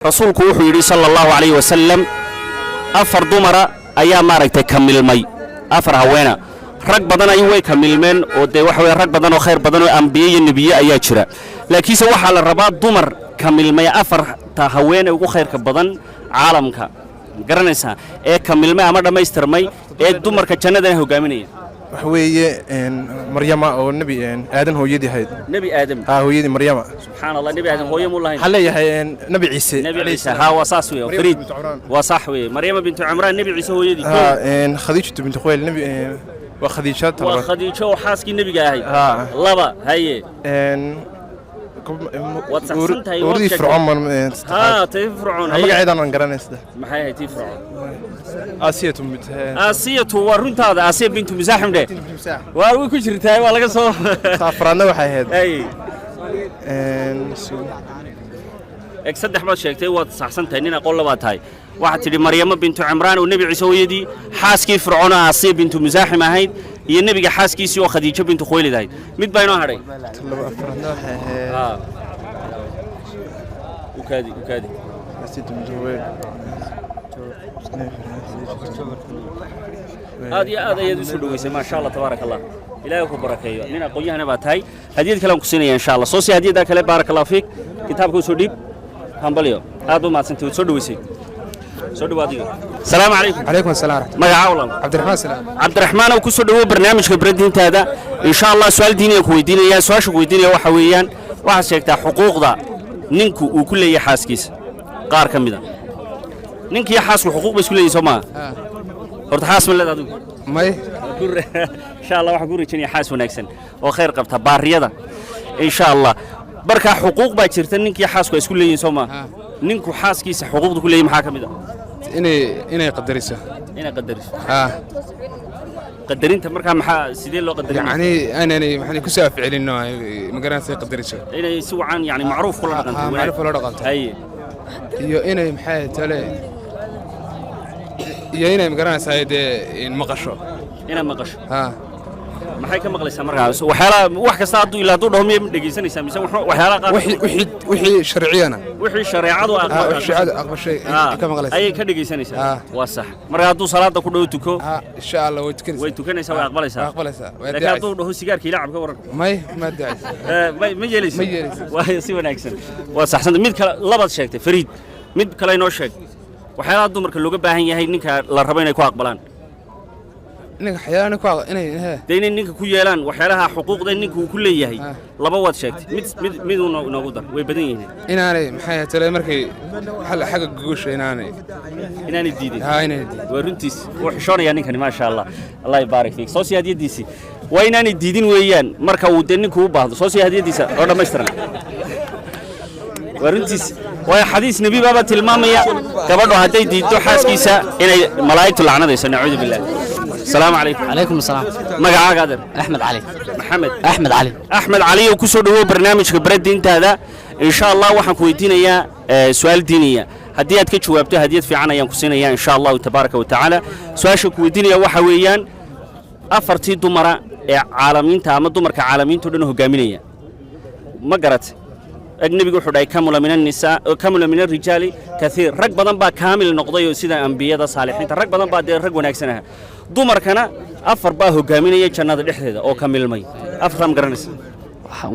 Rasuulku wuxuu yidhi, sala Allahu calayhi wasalam, afar dumara ayaa, maaragtay, ka milmay afar haweena. Rag badan ayu way ka milmeen oo dee waxa weye rag badan oo khayr badan oo ambiye iyo nebiye ayaa jira, laakiinse waxaa la rabaa dumar ka milmay, afarta haweene ugu khayrka badan caalamka, garanaysaa, ee ka milmay ama dhammaystirmay ee dumarka jannadana hogaaminaya. Waxa weeye Maryama oo Nebi Aadan hooyadii ahayd. Nebi Aadam? Haa, hooyadii Maryama. Subxaan Allah, Nebi Aadam hooyo muu lahayn? Waxaan leeyahay Nebi Ciise. Nebi calayhi Ciise salaam. Haa, waa saas weeye. Maryama Fariid. bintu Cumraan. Waa sax weeye, Maryama bintu Cumraan, Nebi Ciise hooyadii. Haa, Khadiijatu bintu Khuwaylid, nebi waa Khadiija. Waa talabaad. Khadiijo oo xaaskii nebiga ahayd. Haa. Laba, haye. Waad saxsan tahay, waad Gabardii sheegtay. Fircoon baan saddexaad. Haa, tii Fircoon, haye. Magaceedaan aan garanay saddex. Maxay ahayd tii Fircoon? Aasiyatu bint Aasiyatu, waa runtaada. Aasiya bintu Musaaxim dheh, waa way ku jirtaa, waa laga soo. Afraadna waxay ahayd Ay. Eg, saddex baad sheegtay, waad saxsan tahay, nin aqoon labaad tahay. Waxaad tidhi Maryamo bintu Cimraan oo Nebi Ciise hooyadii, xaaskii Fircoon oo Aasiya bintu Musaaxim ahayd, iyo nebiga xaaskiisii oo Khadiijo bintu Khuwaylid ahayd. Mid baa inoo hadhay. Laba, afraadna waxay ahayd Ukaadi, ukaadi. Aasiyatu bintu Khuwaylid. Aad iyo aad ayaad usoo dhoweysay, maasha Allah, tabaaraka Allah, Ilaahay ku barakeeyo, nin aqoon-yahana baa tahay. Hadiyad kale aan ku siinaya, insha Allah. Soo sii hadiyaddaa kale. Baaraka Allah fiik. Kitaabka usoo dhiib. Hambalyo, aad ba mahadsantay, waad soo dhoweysay. Soo dhowo adiga. Asalaamu calaykum. Calaykum asalaam waraxmat. Magacaa, walaal? Cabdiraxmaan Salaam. Cabdiraxmaan oo ku soo dhowow barnaamijka Baradiintaada. Insha Allah su-aal diiniya ku weydiinaya. Su-aasha ku weydiinaya waxa weeyaan, waxaad sheegtaa xuquuqda ninku uu ku leeyahay xaaskiisa qaar ka mid a. Ninkiiyo xaasku xuquuq bay isku leeyihin, soo maaha? Horta xaas ma leeda adigu? May. Insha Allah waxaan ku rajaynaya xaas wanaagsan oo khayr qabta, baariyada, insha Allah. Marka xuquuq baa jirta ninkii xaasku ay isku leeyihin, soo maaha? Ninku xaaskiisa xuquuqda ku leeyahy maxaa ka mid a? Inay qadariso. Inay qadariso? Haa. Qadarinta markaa maxaa, sidee loo qadarinaya? Yacni aanay maxaan ku soo afcelino, ma garanaysa, qadariso. Inay si wacan, yani macruuf kula dhaqanto. Haa, wanaag. Macruuf kula dhaqanto. Haye. Iyo inay, maxay tale, iyo inay, ma garanaysaa, dee in maqasho. Inay maqasho? Haa. Maxay ka maqlaysaa markaas? Waxyaalaha, wax kasta hadduu ilaa hadduu dhaho, miyay dhegaysanaysaa mise waxyaalaha qaar? Wixii sharciyana. Wixii shareecadu haa, wixii shareecadu aqbashay ka maqlaysaa. Ayay ka dhegaysanaysaa? Haa. Waa sax. Marka hadduu salaada ku dhaho tuko? Haa, insha Allah way tukanaysaa. Way tukanaysaa, way aqbalaysaa. Way aqbalaysaa, way Laakiin hadduu adeecaysaa. dhaho sigaarka ila cab, ka waran? May, ma adeecaysa. Ma yeelaysa? Ma yeelayso. Waa si wanaagsan, waa saxsanta. Mid kale, labaad sheegtay, fariid. Mid kale inoo sheeg, waxyaalaha dumarka looga baahan yahay ninka la rabo inay ku aqbalaan. Ninka xayaana ku inay hee. Dee inay ninka ku yeelaan waxyaalaha xuquuqda ninka uu ku leeyahay. Laba waad sheegtay, mid uu inoogu dar, way badan yihiin. Inaanay, maxay tale, markay xagga gogosha inaanay Inaanay diidin. Haa, inaanay diidin. Waa runtiis, wuu xishoonayaa ninkani, maasha Allah, Allah yubaarik fiik. Soo sii hadiyadiisii. Waa inaanay diidin weeyaan marka uu dee ninku u baahdo. Soo sii hadiyadiisa oo dhammaystiran. Waa runtiis, waayo xadiis nebi baaba tilmaamaya gabadhu hadday diiddo xaaskiisa inay malaa'igtu lacnadayso, nacuudu billah. Asalaamu calaykum. Calaykum asalaam. Magacaaga, adeer? Axmed Cali. Maxamed? Axmed Cali. Axmed Cali oo ku soo dhowow barnaamijka Baradiintaada. Insha Allah waxaan ku weydiinayaa su-aal diiniya. Haddii aad ka jawaabto, hadiyad fiican ayaan ku siinayaa, insha Allahu tabaaraka wa tacaala. Su-aasha ku weydiinaya waxa weeyaan afartii dumara ee caalamiinta ama dumarka caalamiinta o dhan hogaaminaya, ma garat? Eg, nebigu wuxuu dhahay kamula min annisaa, kamula min alrijaali kaiir. Rag badan baa kaamil noqday oo sida ambiyada, saalixiinta, rag badan baa dee rag wanaagsan aha. Dumarkana afar baa hogaaminaya jannada dhexdeeda oo ka milmay. Afartaa ma garanaysa?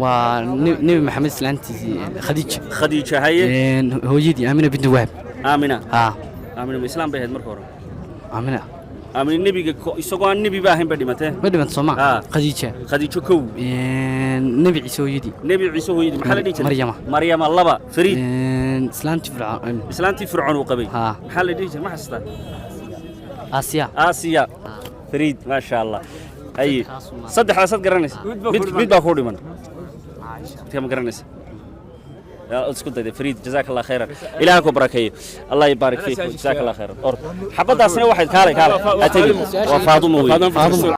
Waa Nebi Maxamed islaantiisii Khadiija. Khadiija, haye. Hooyadii Aamina bintu Wahab. Aamina. Haa. Aamina ma islaam bay ahayd marka hore? Aamina. Aamina nebiga isagoo aan nebi ba ahayn bay dhimatee. Ma dhimanta sooma? Haa. Khadiija. Khadiijo, kow. Nebi Ciise hooyadii. Nebi Ciise hooyadii maxaa la dhihi jiray? Maryama. Maryama, laba, fariid. Islaantii Fircoon. Islaantii Fircoon uu qabay? Haa. Maxaa la dhihi jiray, ma xasuustaa? Aasiya. Aasiya, fariid, maasha Allah. Ay, saddexdaasaad garanaysa, mid baa kuu dhiman. Midka ma garanaysa? Yaa, isku dayday, fariid. Jazaaka Allah khayran, Ilaah ku barakeeyo, Allah yubaarik fiik, jazaaka Allah khayran. Or xabadaasna waxay, kaalay, kaalay, ha tegi. Waa Faadumo weeye. Faadumo.